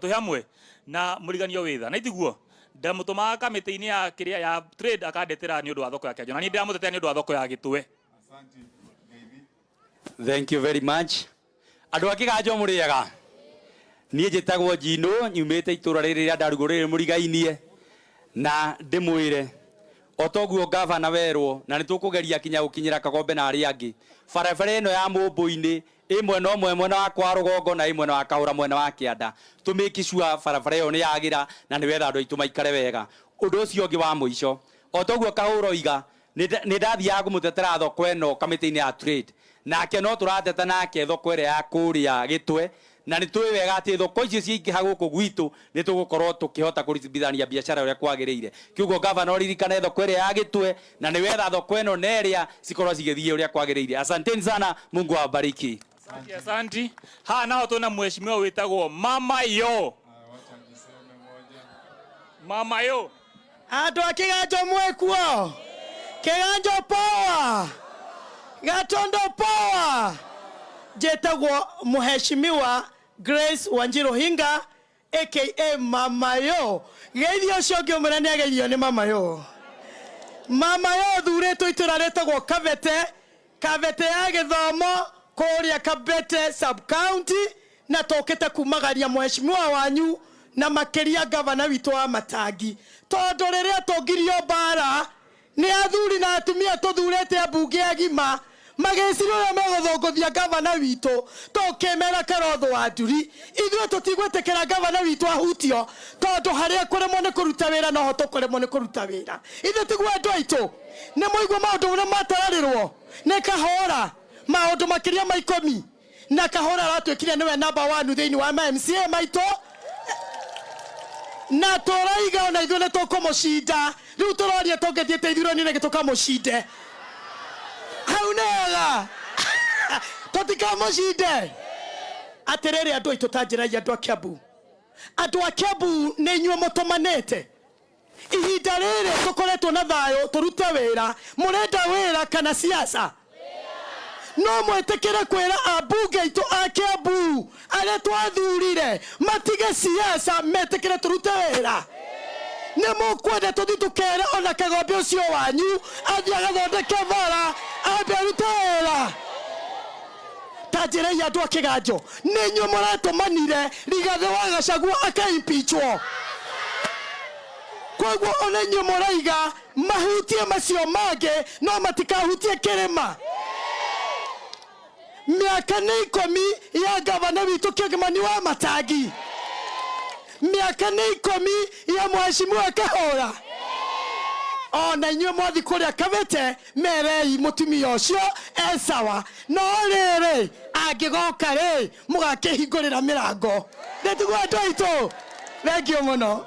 Twĩ hamwe na mũriganio wĩ tha na itiguo ndamũtũmaga kamĩtĩ-inĩ ya kĩrĩa ya trade akandetera nĩ ũndũ wa thoko ya Kĩanjo, na niĩ ndĩramũtetera nĩ ũndũ wa thoko ya Gĩtwe. Thank you very much. Andũ a Kĩganjo, mũrĩega? Niĩ njĩtagwo Njinũ, nyumĩte itũra rĩrĩ rĩa Ndarugũ, rĩrĩ mũrigainie, na ndĩmwĩre o toguo gavana werwo, na nĩ tũkũgeria kinya gũkinyĩra Kagombe na arĩa angĩ. Barabara ĩno ya Mũmbũ-inĩ ĩ mwena ũmwe, mwena wa kwa rũgongo, na ĩ mwena wa Kahũra, mwena wa kĩanda, tũ make sure barabara ĩyo nĩ yagĩra na nĩ wetha andũ aitũ maikare wega. Ũndũ ũcio ũngĩ wa mũico, o toguo Kahũra oiga, nĩ ndathiaga kũmũtetera thoko ĩno kamĩtĩ-inĩ ya trade nake, no tũrateta nake thoko ĩrĩa ya kũrĩa Gĩtwe, na nĩ tũĩ wega atĩ thoko icio ciaingĩha gũkũ gwitũ, nĩ tũgũkorwo tũkĩhota kũrutithania biacara ũrĩa kwagĩrĩire. Kĩũguo gavana, ũririkane thoko ĩrĩa ya Gĩtwe na nĩ wetha thoko ĩno na ĩrĩa cikorwo cigĩthiĩ ũrĩa kwagĩrĩire. Asanteni sana, Mungu awabariki. Asante, asante. Haha naho twĩna mheshimiwa wĩtagwo Mama Yo. Mama Yo. Andũ a Kĩganjo, mwĩkuo? Kĩganjo power! Gatondo power! Njĩtagwo Mheshimiwa Grace Wanjiru Hinga, aka Mama Yo. Geithio ũcio ũngĩ, ũmwĩre nĩ ageithio nĩ Mama Yo. Mama Yo thurĩtwo itũra rĩtagwo Kabete, Kabete ya Gĩthomo, kũrĩa Kabete sub county, na tũkĩte kumagaria mheshimiwa wanyu na makĩria gavana witũ wa Matangi, tondũ rĩrĩa tũngirio mbara nĩ athuri na atumia tũthurĩte ambunge agima, magĩciria ũrĩa megũthũngũthia gavana witũ, tũkĩmera karotho wa nduri, ithuĩ tũtigwĩtĩkĩra gavana witũ ahutio, tondũ harĩa kũremwo nĩ kũruta wĩra noho tũkũremwo nĩ kũruta wĩra. Ithuĩ tiguo andũ aitũ nĩ mũigua maũndũ ũrĩa matararĩrwo nĩ Kahũra, maũndũ makĩria ma 10, na Kahũra aratuĩkire nĩwe number one thĩinĩ wa ma MCA maitũ, na tũraiga ona ithuĩ nĩ tũkũmũcinda. Rĩu tũroria, tũngĩthiĩte ithurano-inĩ rĩngĩ tũkamũcinde hau nĩhega, tũtikamũcinde? Atĩrĩrĩ, andũ aitũ, ta njĩrai, andũ a Kiambu, andũ a Kiambu, nĩ inyuĩ mũtũmanĩte ihinda rĩrĩ tũkoretwo na thayũ tũrute wĩra. Mũrenda wĩra kana siasa? No mwĩtĩkĩre kwĩra ambunge aitũ a Kiambu arĩa twathurire matige siasa, metĩkĩre tũrute wĩra? Nĩ mũkwenda tũthiĩ tũkere ona Kagombe ũcio wanyu athiĩ agathondeke bara, ambe arute wĩra? Ta njĩrei, andũ a Kĩganjo, nĩ inyuĩ mũratũmanire Rigathĩ wa Gachagua akaimpeachwo. Koguo ona inyuĩ mũraiga mahutie macio mangĩ no matikahutie kĩrĩma. Mĩaka nĩ 10 ya gavana witũ Kĩmani wa Matangi, mĩaka nĩ 10 ya mheshimiwa Kahũra. Ona inyuĩ mwathi kũrĩa Kabete, merei mũtumia ũcio e sawa, no rĩrĩ angĩgoka rĩ, mũgakĩhingũrĩra mĩrango. Nĩtiguo, andũ aitũ? Thank you mũno.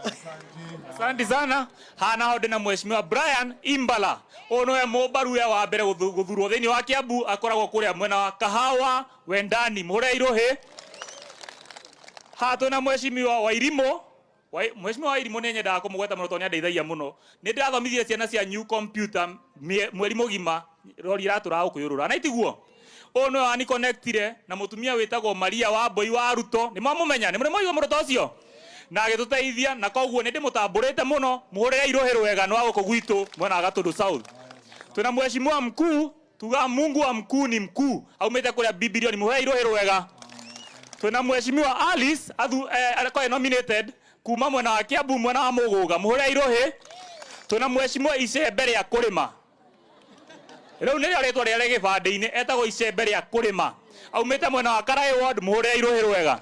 Asante sana. Haha naho ndĩna mheshimiwa Brian Imbala. Ũyũ nĩwe mũmbaruya wa mbere gũthurwo thĩinĩ wa Kiambu, akoragwo kũrĩa mwena wa Kahawa Wendani. Mũhũre irũhĩ. Haha twĩna mheshimiwa Wairimũ. Mheshimiwa Wairimũ nĩ nyendaga kũmũgweta mũno tondũ nĩ andeithagia mũno. Nĩ ndĩrathomithirie ciana cianyu computer mweri mũgima, rori iratũraga gũkũyũrũra. Na itiguo? Ũyũ nĩwe wani connectire na mũtumia wĩtagwo Maria wa Mbui wa Ruto. Nĩ mwamũmenya? Nĩ mũrĩ mwaigua mũrũto ũcio? Na agĩtũteithia, na koguo nĩ ndĩmũtambũrĩte mũno. Mũhũrĩre irũhĩ rwega, nĩ wa gũkũ gwitũ mwena wa Gatundu South. Twĩna mheshimiwa mkuu, tugaga Mungu wa mkuu ni mkuu, aumĩte kũrĩa Bibilioni. Mũhũrĩre irũhĩ rwega. Twĩna mheshimiwa Alice athu, akoragwo nominated kuma mwena wa Kiambu, mwena wa Mũgũga. Mũhũrĩre irũhĩ. Twĩna mheshimiwa Icembe rĩa kũrĩma, rĩu nĩrĩo rĩtwa rĩrĩa rĩ gĩbandĩ-inĩ, etagwo Icembe rĩa kũrĩma, aumĩte mwena wa Karai Ward. Mũhũrĩre irũhĩ rwega.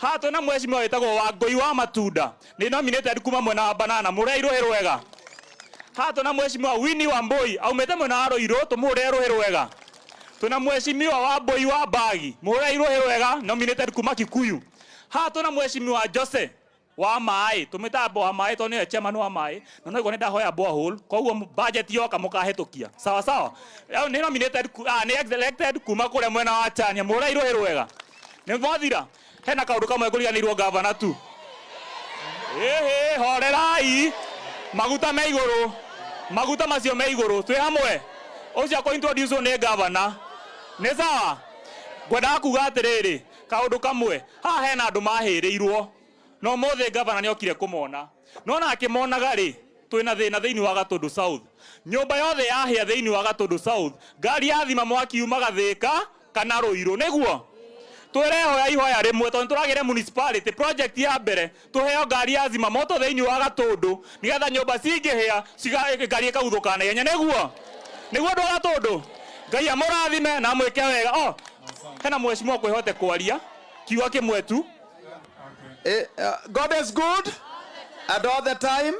Haha twĩna mheshimiwa wĩtagwo Wangũi wa Matunda, nĩ nominated kuma mwena wa Banana. Mũhũrĩre irũhĩ rwega. Haha twĩna mheshimiwa Winnie Wambui, aumĩte mwena wa Ruiru. Tũmũhũrĩre rũhĩ rwega. Twĩna mheshimiwa Wambui wa Mbagi, mũhũrĩre irũhĩ rwega, nominated kuma Kikuyu. Haha twĩna mheshimiwa Jose wa maĩ, tũmĩtaga wa maĩ tondũ nĩwe chairman wa maĩ, na no igua nĩ ndahoya borehole, koguo budget yoka mũkahĩtũkia sawa sawa. Nĩ nominated nĩ elected kuma kũrĩa mwena wa Chania. Mũhũrĩre irũhĩ rwega. Nĩ mwathira. Hena kaũndũ kamwe ngũriganĩirwo, gavana tu. Ĩhĩ, horerai, maguta me igũrũ, maguta macio me igũrũ. Twĩ hamwe, ũcio akũ introduce nĩ gavana, nĩ sawa. Ngwendaga kuga atĩrĩrĩ, kaũndũ kamwe haha, hena andũ mahĩrĩirwo. No mothe gavana nĩ okire kũmona, no na akĩmonaga rĩ, twĩna thĩna thĩinĩ wa Gatundu South. Nyũmba yothe yahĩa thĩinĩ wa Gatundu South, ngari ya thima mwaki yumaga Thĩka kana Ruiru, nĩguo twĩrehoya ihoya rĩmwe tondũ tũragĩre municipality project ya mbere tuheo ngari ya zima moto thĩinĩ wa Gatundu nĩgetha nyũmba cingĩhĩa ngari ĩkaguthũka na ihenya, nĩguo nĩguo andũ a Gatundu. Ngai amũrathime na amwĩke wega. O hena mheshimiwa kwĩhote kwaria kiugo kĩmwe tu. God is good and all the time.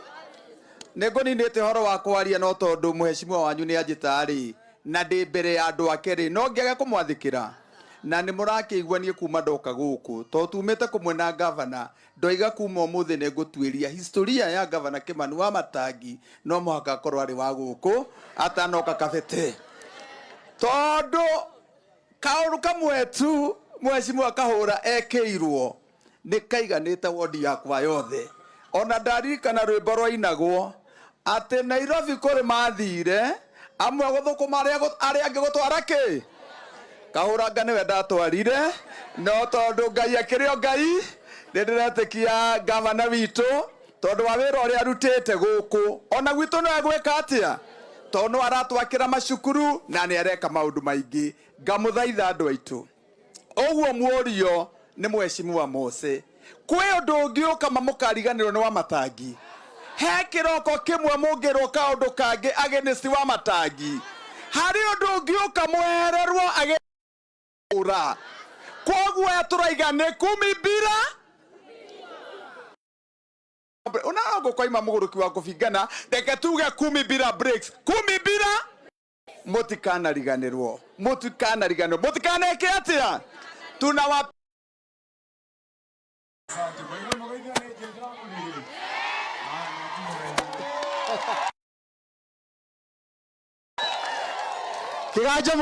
Nä ngå ninä te horo wa kwaria no tondå mũheshimiwa wanyu nä anjä rä na ndä mbere ya andå ake rä no ngĩage kũmwathĩkĩra na nä må rakĩigua niĩ kuma ndoka gũkũ to tumĩte kũmwe na gavana ndoiga kuma ũmũthĩ nĩ ngũtuĩria historia ya gavana Kĩmani wa Matangi no mũhaka akorwo arĩ wa gũkũ atanoka kabete tondũ kaũndũ kamwe tu mheshimiwa Kahũra ekĩirwo nĩ kaiganĩte wodi yakwa yothe. Ona ndaririkana rwĩmbo rwainagwo atĩ Nairobi kũrĩ mathire amwe gũthũkũma arĩa angĩ gũtwara kĩ Kahũranga nĩwe ndatwarire no tondũ Ngai akĩrĩ o Ngai nĩ ndĩretĩkia gavana witũ tondũ wa wĩra ũrĩa arutĩte gũkũ ona gwitũ no egwĩka atĩa tondũ no aratwakĩra macukuru na nĩ areka maũndũ maingĩ. Ngamũthaitha andũ aitũ ũguo muorio nĩ mheshimiwa Mose kwĩ ũndũ ũngĩũka mamũkariganĩrwo nĩ wa Matangi he kĩroko kĩmwe mũngĩrwo kaũndũ kangĩ against wa Matangi harĩ ũndũ ũngĩũka mwehererwo agĩra koguo aya tũraiga nĩ kumi bila unaongo kwaima mũgũrũki wa kũbingana reke tuge kumi bila breaks kumi bila mũtikanariganĩrwo mũtikanariganĩrwo mũtikaneke atĩa tunawa. Kiganjo.